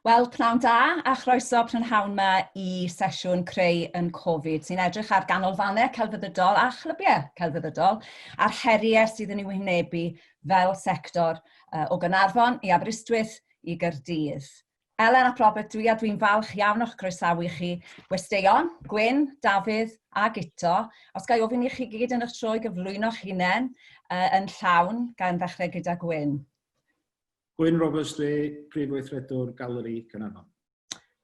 Wel, pnawn da a chroeso prynhawn yma i sesiwn Creu yn Covid sy'n edrych ar ganolfannau celfyddydol a chlybiau celfyddydol a'r heriau sydd yn ei wynebu fel sector o Gaernarfon i Aberystwyth i Gaerdydd. Elen ap Robert dwi a dwi'n falch iawn o'ch croesawu chi westeion, Gwyn, Dafydd a Guto. Os ga i ofyn i chi gyd yn eich tro i gyflwyno'ch hunain yn llawn, gan ddechrau gyda Gwyn. Gwyn Roberts dwi, Prif Weithredwr Galeri Caernarfon.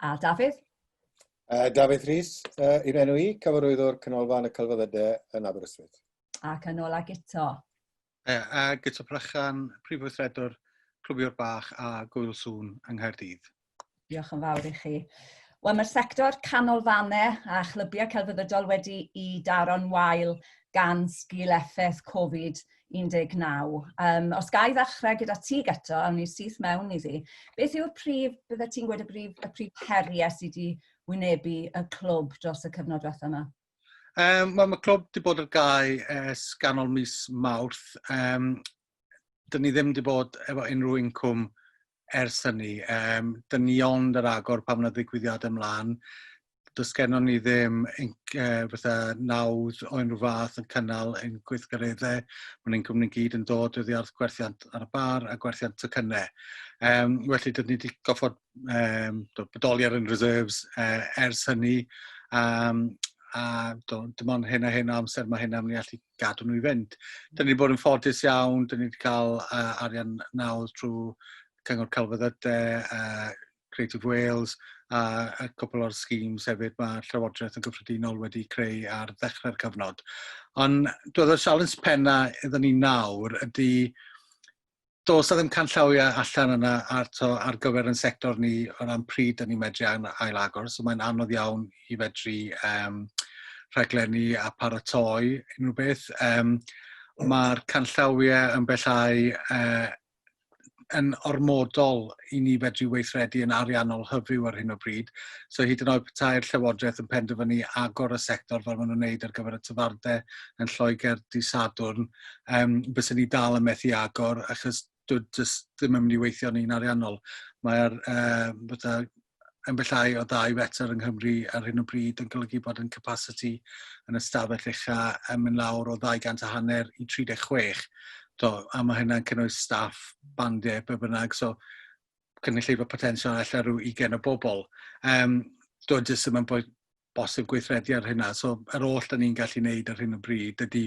A Dafydd? Dafydd Rhys, i'r enw i, Cyfarwyddwr Canolfan y Celfyddydau yn Aberystwyth. Ac yn ôl â Guto. A Guto Brychan, Prif Weithredwr Clwbiwr Bach a Gŵyl Sŵn yng Nghaerdydd. Diolch yn fawr i chi. Wel, mae'r sector canolfannau a chlybiau celfyddydol wedi i daro'n wael gan sgil effaith Covid-19. Os ga i ddechrau gyda ti, Guto, awn ni syth mewn iddi. Beth yw'r prif, bydde ti'n gweud y prif, y prif heriau sydd wedi wynebu y clwb dros y cyfnod diwethaf yma? Wel, mae clwb wedi bod ar gau ers ganol mis Mawrth. Dyn ni ddim wedi bod efo unrhyw incwm ers hynny. Dyn ni ond ar agor pan mae ddigwyddiadau ymlaen. Does gennon ni ddim fatha nawdd o unrhyw fath yn cynnal ein gweithgareddau. Mae'n incwm ni'n gyd yn dod oddi wrth gwerthiant ar y bar a gwerthiant tocynnau. Felly, dyn ni wedi goffod bodoli ar ein reserves ers hynny. A do, dim ond hyn a hyn o amser mae hynna mynd i allu gadw nhw i fynd. Dyn ni wedi bod yn ffodus iawn, dyn ni wedi cael arian nawdd trwy Cyngor Celfyddydau, Creative Wales a cwpl o'r schemes hefyd mae Llywodraeth yn gyffredinol wedi creu ar ddechrau'r cyfnod. Ond dwi'n meddwl sialens penna iddyn ni nawr ydy does 'na ddim canllawiau allan yna ar, to, ar gyfer yn sector ni o ran pryd dyn ni'n medru ail-agor, so mae'n anodd iawn i fedru rhaglenni a paratoi unrhyw beth. Mae'r canllawiau yn bellhau yn ormodol i ni fedru weithredu yn ariannol hyfyw ar hyn o bryd. So hyd yn oed petai'r Llywodraeth yn penderfynu agor y sector fel maen nhw'n wneud ar gyfer y tafarndai yn Lloegr dydd Sadwrn, byswn ni dal yn methu agor achos dwi jyst ddim yn mynd i weithio ni'n ariannol. Mae'r fatha ymbellhau o 2 fetr yng Nghymru ar hyn o bryd yn golygu bod yn capacity yn y stafell ucha yn mynd lawr o 250 i 36. Do, a mae hynna'n cynnwys staff, bandiau, be bynnag. So, cynulleidfa potensial ella rhyw 20 o bobl. Do, jyst ddim yn bosib gweithredu ar hynna. So, yr oll da ni'n gallu wneud ar hyn o bryd ydy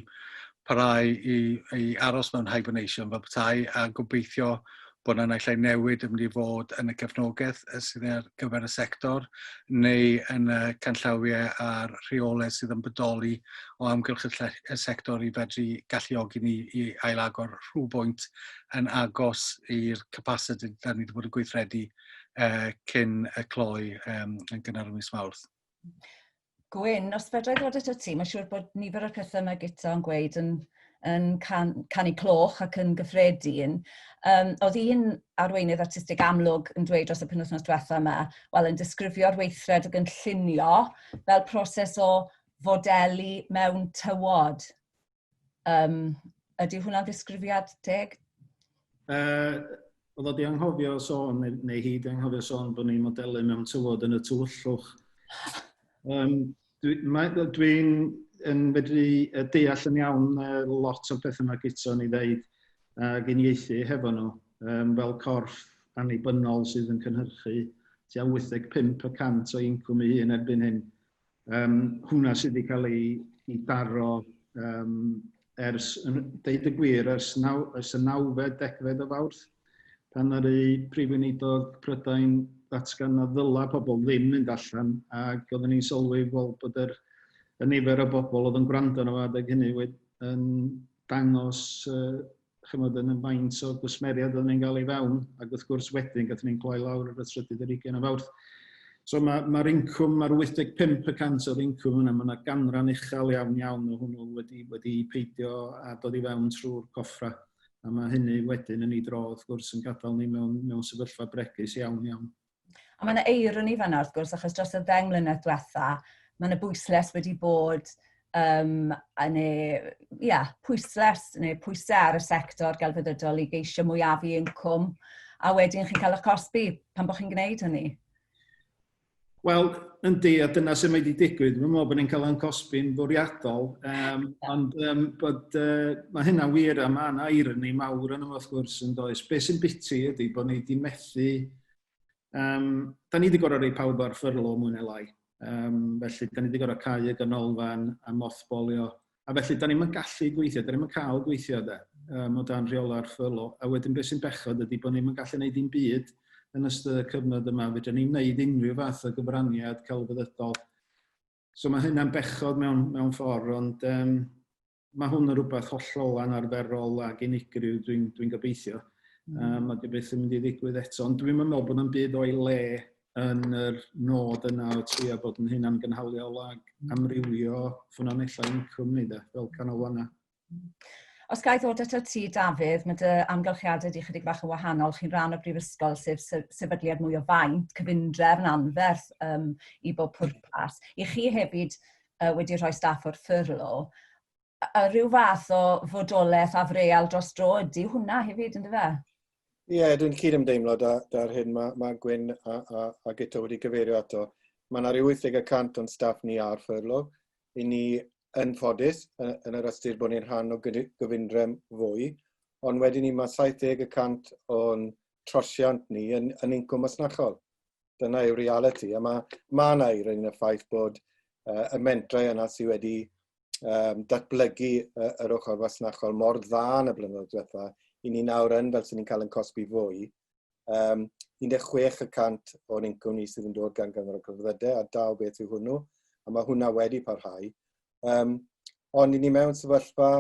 parhau i aros mewn hibernation fel petai a gobeithio bod yna naill ai newid yn mynd i fod yn y cefnogaeth sydd ar gyfer y sector neu yn y canllawiau a'r rheolau sydd yn bodoli o amgylch y sector i fedru galluogi ni i ailagor rhywbwynt yn agos i'r capacity da ni wedi bod yn gweithredu cyn y cloi yn gynnar ym mis Mawrth. Gwyn, os fedra i ddod ato ti, mae'n siŵr bod nifer o'r pethau mae Guto yn gweud yn canu cloch ac yn gyffredin. Oedd un arweinydd artistig amlwg yn dweud dros y penwythnos diwetha yma, wel, yn disgrifio'r weithred o gynllunio fel proses o fodelu mewn tywod. Ydy hwnna'n ddisgrifiad teg? Oedd o di anghofio sôn, neu hi di anghofio sôn bod ni'n modelu mewn tywod yn y tywyllwch. Dwi'n dwi yn medru deall yn iawn lot o'r pethau mae Guto yn ei ddeud ac uniaethu hefo nhw fel corff annibynnol sydd yn cynhyrchu tua 85% o'i incwm ei hun erbyn hyn. Hwnna sydd wedi cael ei daro ers, deud y gwir, ers y nawfed, degfed o Fawrth, pan ddaru Prif Weinidog Prydain ddatgan na ddyla pobl ddim mynd allan, ac oedden ni'n sylwi wel, bod y nifer o bobl oedd yn gwrando arno fo adeg hynny wedi yn dangos chymod, yn y faint o gwsmeriaid oedden ni'n gael ei fewn, ac wrth gwrs wedyn gathon ni'n cloi lawr ar y trydydd ar 20 o Fawrth. So mae'r incwm, mae'r 85% o'r incwm yna, mae yna ganran uchel iawn iawn o hwnnw wedi peidio a dod i fewn trwy'r coffra. A mae hynny wedyn yn ei dro, wrth gwrs, yn gadael ni mewn sefyllfa bregus iawn iawn. A mae yna eironi fan'na wrth gwrs, achos dros y 10 mlynedd diwetha, mae yna bwyslais wedi bod neu, ia, pwyslais neu pwysau ar y sector gelfyddydol i geisio mwyafu incwm. a wedyn chi'n cael eich cosbi pan bod chi'n gwneud hynny. Wel, yndi, a dyna sy'n mae wedi digwydd. Dwi'n meddwl bod ni'n cael ein cosbi'n fwriadol, ond bod, mae hynna'n wir a mae yna ironi mawr yn yma wrth gwrs yn does. Be sy'n biti ydy bod ni wedi methu... Da ni wedi gorfod rhoi pawb ar ffyrlo mwy neu lai. Felly, da ni wedi gorfod cau y ganolfan a mothbolio. A felly, da ni'n gallu gweithio, da ni'n cael gweithio de, o dan rheola'r ffyrlo. A wedyn beth sy'n bechod ydy bod ni'n gallu gwneud dim byd yn ystod y cyfnod yma. Fedra ni'n gwneud unrhyw fath o gyfraniad celfyddydol. So mae hynna'n bechod mewn ffordd, ond mae hwn yn rhywbeth hollol anarferol ac unigryw, dwi'n gobeithio. A di byth yn mynd i ddigwydd eto. Ond dwi'n meddwl bod yn byd o'i le yn yr nod yna o trio bod yn hunan gynhaliol ac amrywio ffynonellau incwm ni de, fel canolfannau. Os ga i ddod ato ti, Dafydd, mae dy amgylchiadau di chydig bach yn wahanol. Chi'n rhan o Brifysgol, sef sefydliad mwy o faint, cyfundrefn anferth i bob pwrpas. I chi hefyd wedi rhoi staff o'r furlough. A rhyw fath o fodolaeth afreal dros dro ydy hwnna hefyd, ynddo fe? Ie, yeah, dwi'n cyd-ymdeimlo da'r hyn mae Gwyn a Guto wedi gyfeirio ato. Mae yna rhyw 80% o'n staff ni ar furlough. I ni yn ffodus, yn yr ystyr bod ni'n rhan o gyfundrefn fwy, ond wedyn ni mae 70% o'n trosiant ni yn incwm masnachol. Dyna yw reality, a mae yna i'r un y ffaith bod y mentrau yna sydd wedi datblygu yr ochr fasnachol mor dda yn y blynyddoedd diwetha, i ni nawr yn, fel sy'n ni'n cael yn cosbi fwy, 16% o'n incwm ni sydd yn dod gan Gyngor y Celfyddydau, a da o beth yw hwnnw, a mae hwnna wedi parhau. Ond i ni mewn sefyllfa,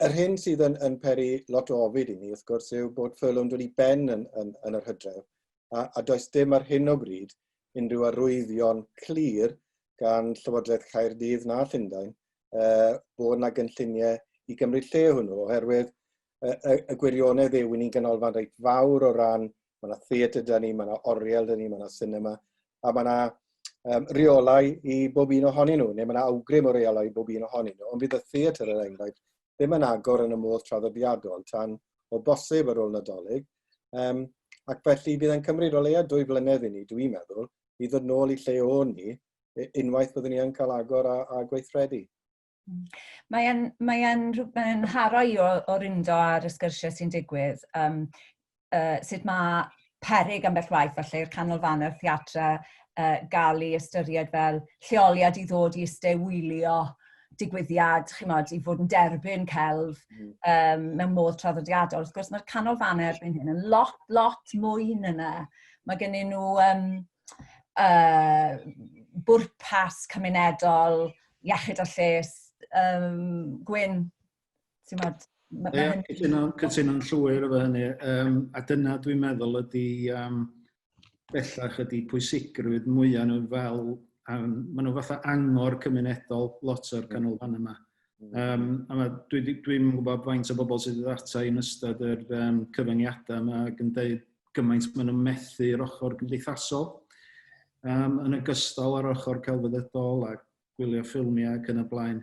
yr hyn sydd yn peri lot o ofid i ni, wrth gwrs, yw bod furlough yn dod i ben yn yr hydref, a does dim ar hyn o bryd unrhyw arwyddion clir gan Llywodraeth Caerdydd na Llundain bod yna gynlluniau i gymryd lle hwnnw, oherwydd y gwirionedd yw i ni'n ganolfan reit fawr o ran, mae yna theatr da ni, mae yna oriel da ni, mae yna cinema, a mae yna reolau i bob un ohonyn nhw, neu mae yna awgrym o reolau i bob un ohonyn nhw, ond bydd y theatr, er enghraifft, ddim yn agor yn y modd traddodiadol tan o bosib ar ôl Nadolig, ac felly bydd e'n cymryd o leia 2 flynedd i ni, dwi'n meddwl, i ddod nôl i lle o'n ni, unwaith byddwn ni yn cael agor a gweithredu. Mae haro i o rindo ar y sgyrsiau sy'n digwydd, sut mae peryg ambell waith falle i'r canolfannau'r theatra gael ei ystyried fel lleoliad i ddod i eistedd wylio digwyddiad, chimod, i fod yn derbyn celf mewn modd traddodiadol. Wrth gwrs, mae'r canolfannau erbyn hyn yn lot, lot mwy na yna. Mae gennyn nhw bwrpas cymunedol, iechyd a lles. Gwyn, ti'n modd? Ie, cytuno'n llwyr efo hynny. A dyna dwi'n meddwl ydy bellach ydy pwysigrwydd mwyaf nhw fel, maen nhw fatha angor cymunedol lot o'r canolfan yma. A dwi'n gwybod faint o bobl sydd wedi ata yn ystod yr cyfyngiadau yma ac yn dweud gymaint maen nhw'n methu'r ochr gymdeithasol, yn ogystal â'r ochr celfyddydol a gwylio ffilmiau ac yn y blaen.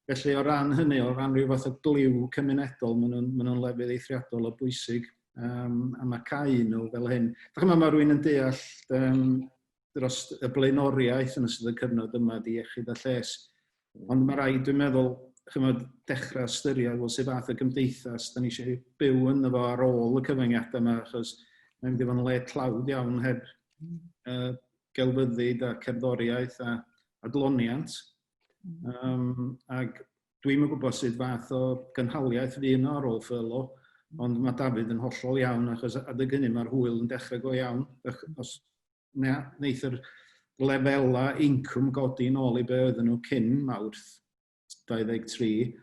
Felly o ran hynny, o ran rhyw fath o gliw cymunedol, maen nhw'n lefydd eithriadol o bwysig, a mae cau nhw fel hyn. Dach chi'n meddwl, mae rhywun yn deall dros y blaenoriaeth yn ystod y cyfnod yma di iechyd a lles. Ond mae rhaid, dwi'n meddwl, chymod, dechrau ystyried, wel, sut fath o gymdeithas da ni eisiau byw ynddo fo ar ôl y cyfyngiadau yma, achos mae'n mynd i fod yn le tlawd iawn heb gelfyddyd a cerddoriaeth a adloniant. Ac dwi'm yn gwybod sut fath o gynhaliaeth fydd yno ar ôl furlough, ond mae Dafydd yn hollol iawn, achos adeg hynny mae'r hwyl yn dechrau go iawn. Os neith yr lefelau incwm godi yn ôl i be oedden nhw cyn Mawrth 23,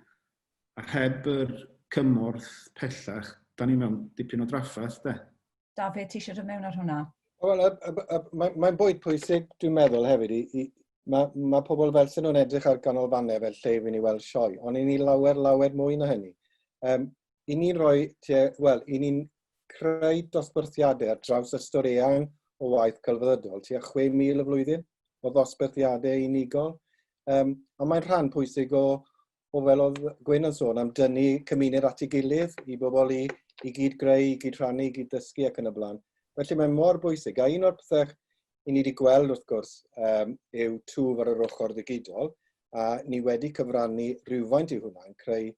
a heb yr cymorth pellach, da ni mewn dipyn o drafferth, de. Dafydd, ti eisiau dod mewn ar hwnna? Wel, mae'n bwyd pwysig, dwi'n meddwl hefyd, mae pobl fel sy'n nhw'n edrych ar ganolfannau fel lle i ni weld sioe, ond i ni lawer, lawer mwy na hynny. I ni'n rhoi, wel, i ni'n creu dosbarthiadau ar draws ystod eang o waith celfyddydol, tua 6,000 y flwyddyn o ddosbarthiadau unigol. A mae'n rhan pwysig o fel oedd Gwyn yn sôn, am dynnu cymuned at ei gilydd, i bobl i i gyd greu, i gyd rhannu, i gyd dysgu ac yn y blaen. Felly mae'n mor bwysig. A un o'r pethau i ni wedi gweld wrth gwrs yw twf ar yr ochr ddigidol, a ni wedi cyfrannu rhywfaint i hwnna yn creu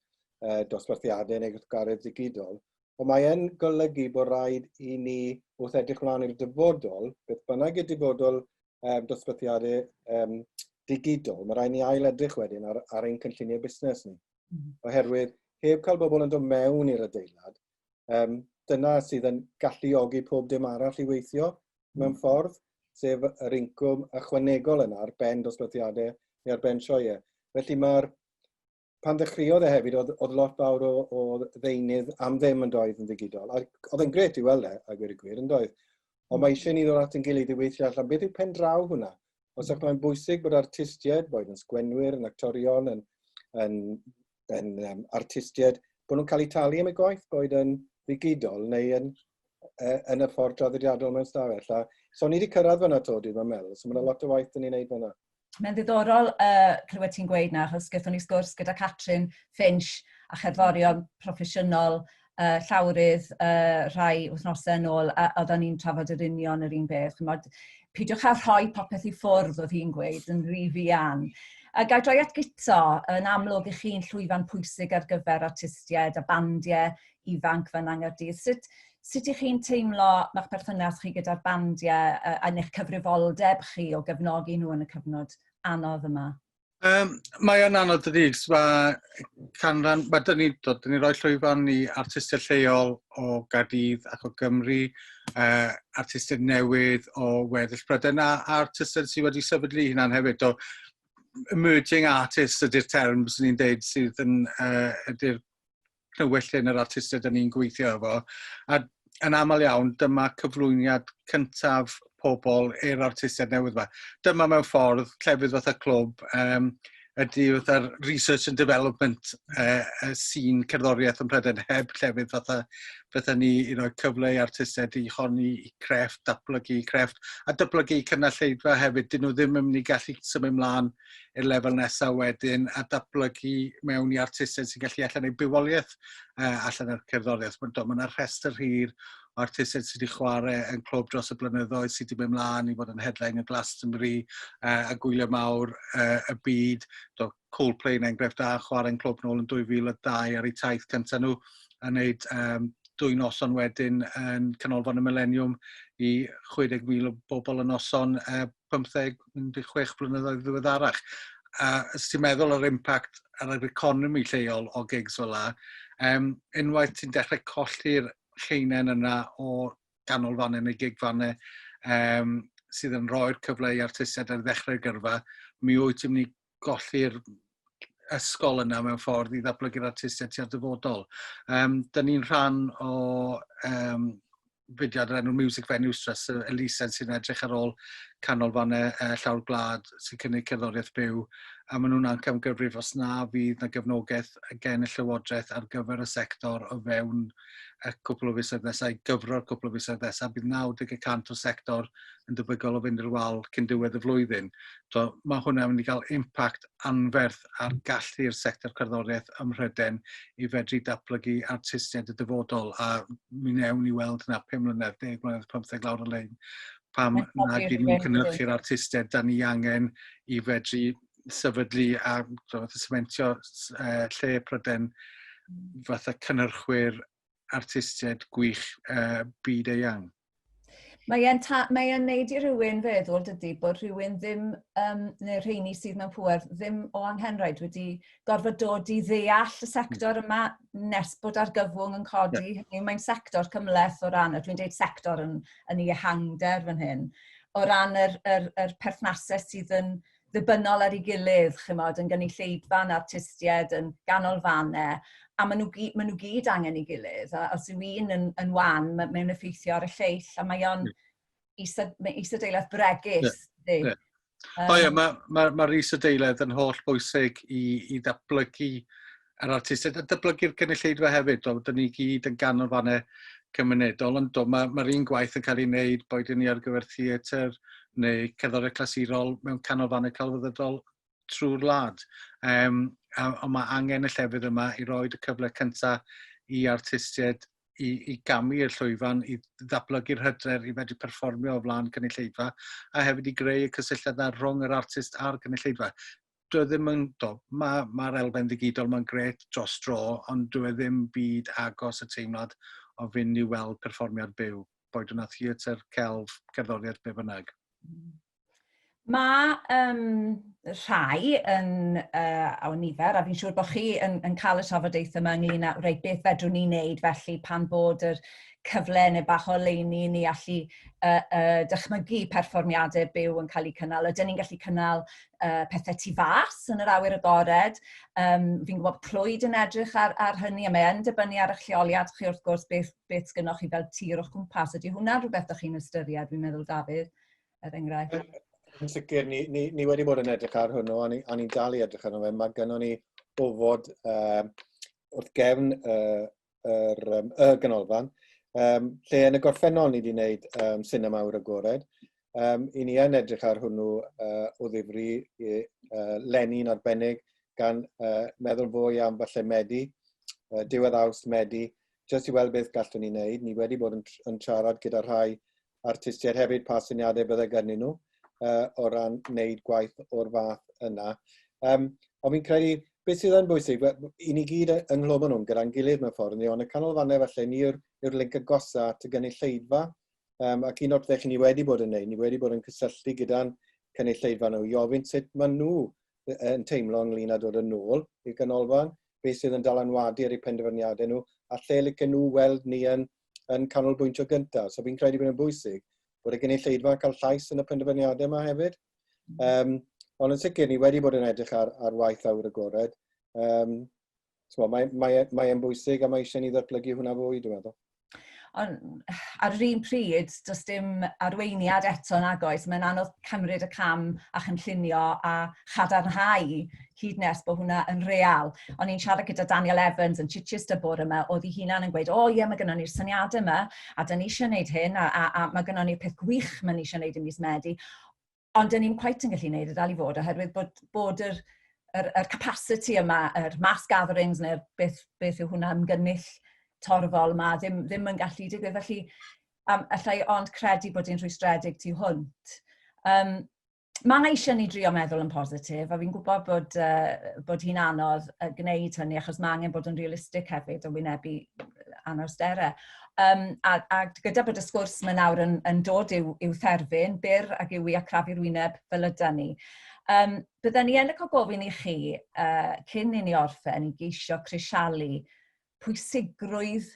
dosbarthiadau neu gweithgaredd digidol. Ond mae yn golygu bod rhaid i ni wrth edrych mlaen i'r dyfodol, beth bynnag y dyfodol dosbarthiadau digidol, mae rhaid ni ail edrych wedyn ar ein cynlluniau busnes ni. Oherwydd, heb cael bobl yn dod mewn i'r adeilad, dyna sydd yn galluogi pob dim arall i weithio mewn ffordd, sef yr incwm ychwanegol yna ar ben dosbarthiadau neu ar ben sioeau. Felly mae'r pan ddechreuodd e hefyd, oedd lot fawr o ddeunydd am ddim yn doedd yn ddigidol. A oedd e'n gret i weld e, a gweud y gwir, yn doedd. Ond mae eisiau ni ddod at yn gilydd i weithio allan beth yw pen draw hwnna. Os ac mae'n bwysig bod artistiaid, boed yn sgwenwyr, yn actorion, yn artistiaid, bod nhw'n cael eu talu am eu gwaith, boed yn ddigidol neu yn y ffordd draddodiadol mewn stafell. A, so ni wedi cyrraedd fyna to, dwi'n meddwl. So mae'n lot o waith yn ei wneud fyna. Mae'n ddiddorol clywed ti'n gweud na, achos gaethon ni sgwrs gyda Catrin Finch a cherddorion proffesiynol llawrydd rhai wythnosau yn ôl, a oedden ni'n trafod yr union yr un beth. Chimod, peidiwch â rhoi popeth i ffwrdd, oedd hi'n gweud, yn rhy fuan. A ga i droi at Guto, yn amlwg i chi'n llwyfan pwysig ar gyfer artistiaid a bandiau ifanc fan Nghaerdydd. Sut ych chi'n teimlo ma'ch perthynas chi gyda'r bandiau a eich cyfrifoldeb chi o gefnogi nhw yn y cyfnod anodd yma? Mae o'n anodd dydy, mae canran, mae dyn ni, do, dyn ni roi llwyfan i artistiaid lleol o Gaerdydd ac o Gymru, artistiaid newydd o weddill Prydain a artistiaid sydd wedi sefydlu hunan hefyd. Do, emerging artists ydy'r term sy'n ni'n deud sydd yn, ydy'r cnywellyn yr artistiaid da ni'n gweithio efo. A yn aml iawn, dyma cyflwyniad cyntaf pobl i'r artistiaid newydd yma. Dyma mewn ffordd, llefydd fatha clwb, ydy fatha'r research and development sy'n cerddoriaeth yn Prydain heb llefydd fatha ni i roi cyfle i artistiaid i honni i crefft, datblygu crefft, a datblygu cynulleidfa hefyd. Dyn nhw ddim yn mynd i gallu symud mlaen i'r lefel nesaf wedyn a datblygu mewn i artistiaid sy'n gallu allan eu bywoliaeth allan o'r cerddoriaeth. Mae'n ma yna rhestr hir o artistiaid sydd wedi chwarae yn clwb dros y blynyddoedd sydd wedi mynd mlaen i fod yn headline y Glastonbury a gwyliau mawr y byd. Do, Coldplay yn enghraifft da, chwarae'n clwb nôl yn 2002 ar eu taith cyntaf nhw a wneud 2 noson wedyn yn Canolfan y Millennium i 60,000 o bobl y noson 15, 16 blynyddoedd ddiweddarach. A os ti'n meddwl o'r impact ar yr economi lleol o gigs fel la, unwaith ti'n dechrau colli'r lleinen yna o ganolfannau neu gigfannau sydd yn rhoi'r cyfle i artistiaid ar ddechrau'r gyrfa, mi wyt ti'n mynd i golli'r ysgol yna mewn ffordd i ddatblygu'r artistiaid tua'r dyfodol. Dyn ni'n rhan o fudiad o'r enw Music Venues Trust, y elusen sy'n edrych ar ôl canolfannau llawr gwlad sy'n cynnig cerddoriaeth byw, a maen nhw'n amcangyfrif os na fydd na gefnogaeth gen y Llywodraeth ar gyfer y sector o fewn y cwpl o fisoedd nesaf, i gyfro'r cwpl o fisoedd nesaf, bydd 90% o'r sector yn debygol o fynd i'r wal cyn diwedd y flwyddyn. So, mae hwnna'n mynd i gael impact anferth ar gallu'r sector cerddoriaeth ym Mhrydain i fedru datblygu artistiaid y dyfodol, a mi wnewn ni weld yna 5 mlynedd, 10 mlynedd, 15 lawr y lein, pam nag ydyn ni'n cynhyrchu'r artistiaid da ni angen i fedru sefydlu a sementio lle Prydain fatha cynhyrchwyr artistiaid gwych byd eang. Mae e'n neud i rhywun feddwl, dydy, bod rhywun ddim, neu rheini sydd mewn pŵer, ddim o anghenraid wedi gorfod dod i ddeall y sector yma nes bod argyfwng yn codi. Yeah. Mae'n sector cymhleth o ran, a dwi'n deud sector yn ei ehangder fan hyn, o ran yr perthnasau sydd yn ddibynnol ar ei gilydd, chimod, yn gynulleidfa, yn artistiaid, yn ganolfannau, a maen nhw gyd angen ei gilydd, a os yw un yn wan, mae'n effeithio ar y lleill, a mae o'n isadeiledd bregus. Yeah. Yeah. O ie, mae'r isadeiledd yn holl bwysig i ddatblygu yr artistiaid, a datblygu'r gynulleidfa hefyd. Do, dyn ni gyd yn ganolfannau cymunedol, ond mae'r un gwaith yn cael ei wneud, boed ni ar gyfer theatr neu cerddoriaeth clasurol mewn canolfannau celfyddydol trwy'r wlad. Ond mae angen y llefydd yma i roed y cyfle cyntaf i artistiaid i, i gamu i'r llwyfan, i ddatblygu'r hyder i fedru perfformio o flaen cynulleidfa, a hefyd i greu y cysylltiad na rhwng yr artist a'r gynulleidfa. Dwi e ddim yn, do, mae'r ma, ma elfen ddigidol mae'n gret dros dro, ond dwi e ddim byd agos y teimlad o fynd i weld perfformiad byw, boed hwnna theatr, celf, cerddoriaeth, be bynnag. Mae um, rhai yn, o nifer, a fi'n siŵr bod chi yn, yn cael y trafodaethau yma ynglyn â, reit, beth fedrwn ni wneud felly pan bod yr cyfle neu bach o leini ni allu dychmygu perfformiadau byw yn cael eu cynnal. Ydyn ni'n gallu cynnal pethau tu fas yn yr awyr agored? Um, fi'n gwybod Clwyd yn edrych ar, ar hynny, a mae yn dibynnu ar eich lleoliad chi wrth gwrs beth, beth sgynnoch chi fel tir o'ch cwmpas. Ydy hwnna'n rhywbeth ydych chi'n ystyried, fi'n meddwl, Dafydd? Er enghraifft? Yn sicr, ni, ni, ni wedi bod yn edrych ar hwnnw, a ni'n ni dal i edrych arno fe. Mae gynnon ni ofod wrth gefn yr, um, y ganolfan, um, lle yn y gorffennol ni wedi gwneud um, sinema awyr agored. Um, I ni yn edrych ar hwnnw o ddifri, i, Leni'n arbennig, gan meddwl fwy am falle Medi, diwedd Awst Medi, jyst i weld beth gallwn ni wneud. Ni wedi bod yn, yn siarad gyda rhai artistiaid hefyd pa syniadau byddai gennyn nhw o ran wneud gwaith o'r fath yna. Um, ond fi'n credu, beth sydd yn bwysig, i ni gyd ynghlwm yn hwn gyda'n gilydd mewn ffordd, ni, ond y canolfannau falle, ni yw'r yw link agosa at y gynulleidfa, um, ac un o'r pethau ni wedi bod yn neud, ni wedi bod yn cysylltu gyda'n cynulleidfa nhw i ofyn sut maen nhw yn teimlo ynglyn â dod yn ôl i'r ganolfan, beth sydd yn dylanwadu ar eu penderfyniadau nhw, a lle licen nhw weld ni yn, yn canolbwyntio gyntaf. So fi'n credu bod yn bwysig bod y gynulleidfa yn cael llais yn y penderfyniadau yma hefyd. Um, ond yn sicr, ni wedi bod yn edrych ar, ar waith awyr agored. Um, so, mae, mae, mae e'n bwysig a mae eisiau ni ddatblygu hwnna fwy, dwi'n meddwl. Ond ar yr un pryd, does dim arweiniad eto nag oes. Mae'n anodd cymryd y cam a chynllunio a chadarnhau hyd nes bod hwnna yn real. O'n i'n siarad gyda Daniel Evans yn Chichester bore yma, oedd hi hunan yn gweud, o ie, mae gynnon ni'r syniadau yma, a da ni eisiau gwneud hyn, a, a, a mae gynnon ni'r peth gwych mae ni eisiau gwneud ym mis Medi. Ond dyn ni'n quite yn gallu gwneud y dal i fod, oherwydd bod, bod yr, yr, yr capacity yma, yr mass gatherings neu'r beth, beth yw hwnna ymgynnull torfol yma, ddim, ddim yn gallu digwydd. Felly, um, allai ond credu bod hi'n rhwystredig tu hwnt. Um, mae eisiau ni drio meddwl yn positif, a fi'n gwybod bod, bod hi'n anodd gwneud hynny, achos mae angen bod yn realistig hefyd o wynebu anawsterau. Um, a, a gyda bod y sgwrs yma nawr yn, yn dod i'w, i'w therfyn, byr ag yw i a crafu'r wyneb fel yda ni. Um, bydden ni yn y gofyn i chi, cyn i ni orffen, i geisio crisialu pwysigrwydd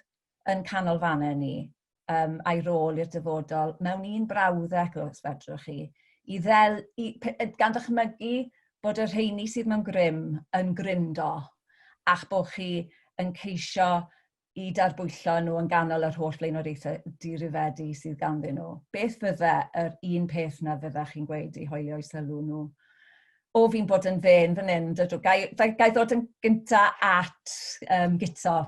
yn canolfannau ni um, a'i rôl i'r dyfodol mewn un brawddeg os fedrwch chi, i ddel, i, gan ddychmygu bod y rheini sydd mewn grym yn gryndo a'ch bod chi yn ceisio i darbwyllo nhw yn ganol yr holl flaenoriaethau dirifedi sydd ganddyn nhw. Beth fydde yr un peth na fydda chi'n gweud i hoelio i sylw nhw? O, fi'n bod yn fen fan hyn, dydw. Gai, gai, gai ddod yn gynta at um, Guto?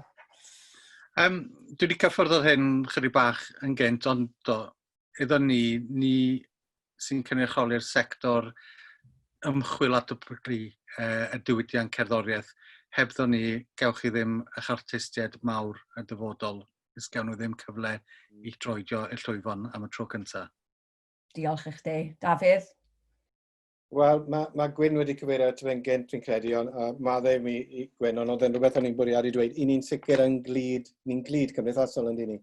Um, dwi wedi cyffwrdd ar hyn chydig bach yn gynt, ond do, iddo ni, ni sy'n cynrychioli'r sector ymchwil a datblygu y diwydiant cerddoriaeth. Hebddo ni, gewch chi ddim eich artistiaid mawr y dyfodol. Ys gawn nhw ddim cyfle i droedio i'r llwyfan am y tro cyntaf. Diolch i chdi. Dafydd? Wel, mae, mae Gwyn wedi cyfeirio at fe'n gynt, fi'n credu, ond uh, maddau mi i Gwyn, ond oedd e'n rhywbeth o'n i'n bwriadu dweud. I ni'n sicr yn glid, ni'n glid cymdeithasol yn ni.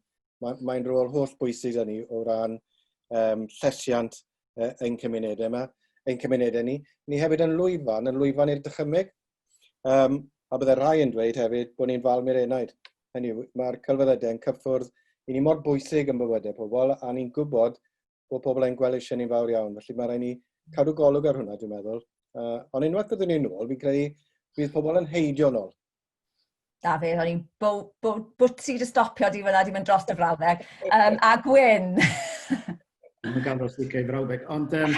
Mae'n mae rôl holl bwysig â ni o ran um, llesiant uh, ein cymunedau yma, ein cymunedau ni. Ni hefyd yn lwyfan, yn lwyfan i'r dychymyg. Um, a bydde rhai yn dweud hefyd bod ni'n falm i'r enaid. Hynny yw, mae'r celfyddydau yn cyffwrdd, i ni mor bwysig yn bywydau pobl, a ni'n gwybod bod pobl yn gweld eisiau ni'n fawr iawn. Felly mae rhaid ni cadw golwg ar hwnna, dwi'n meddwl. Uh, ond unwaith byddwn ni'n ôl, fi'n credu bydd pobl yn heidio nôl. Dafydd, o'n i'n bwti dy stopio di fyna, di mynd dros dy frawddeg. Um, a Gwyn. Mae'n gael dros ddigain frawddeg. Ond um,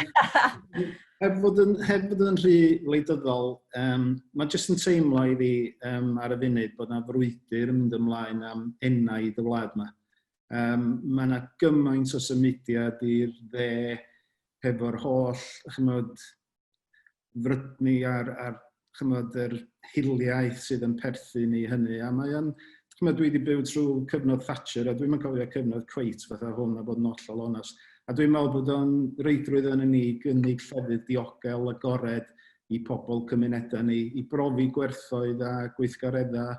heb, fod yn, heb fod yn rhy wleidyddol, um, mae jyst yn teimlo i fi um, ar y funud bod yna frwydr yn mynd ymlaen am enaid y wlad yma. Um, mae yna gymaint o symudiad i'r dde hefo'r holl, chymod, frydni a'r, ar, chymod, yr hiliaeth sydd yn perthyn i hynny. A mae o'n, Chymod, dwi wedi byw trwy cyfnod Thatcher a dwi'n cofio cyfnod cweit fatha hwn a bod yn hollol onest. A dwi'n meddwl bod o'n reidrwydd yn ni gynnig llefydd diogel, agored i pobl cymunedau ni, i brofi gwerthoedd a gweithgareddau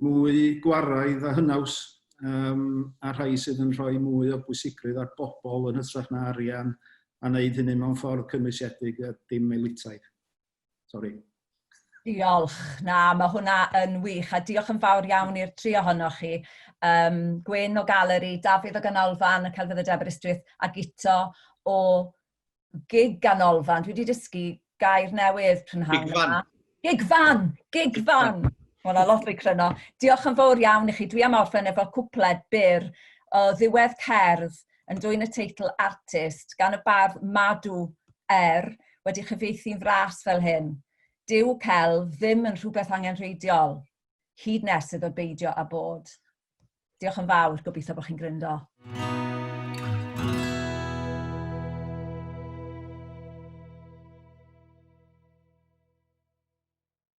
mwy gwaraidd a hynaws, um, a rhai sydd yn rhoi mwy o bwysigrwydd ar bobl yn hytrach na arian, a wneud hynny mewn ffordd cymwysiedig a dim elitaidd. Sorry. Diolch. Na, mae hwnna yn wych. A diolch yn fawr iawn i'r tri ohonoch chi. Um, Gwyn o Galeri, Dafydd o Ganolfan y Celfyddydau Aberystwyth a Guto o Gig Ganolfan. Dwi wedi dysgu gair newydd prynhawn yma. Gigfan! Gigfan! Wel, na lot fwy cryno. Diolch yn fawr iawn i chi. Dwi am orffen efo cwpled byr o ddiwedd cerdd yn dwyn y teitl Artist gan y bardd Madw R wedi chyfieithu'n fras fel hyn. Dyw celf ddim yn rhywbeth angenrheidiol, hyd nes iddo beidio â bod. Diolch yn fawr, gobeithio bod chi'n gryndo.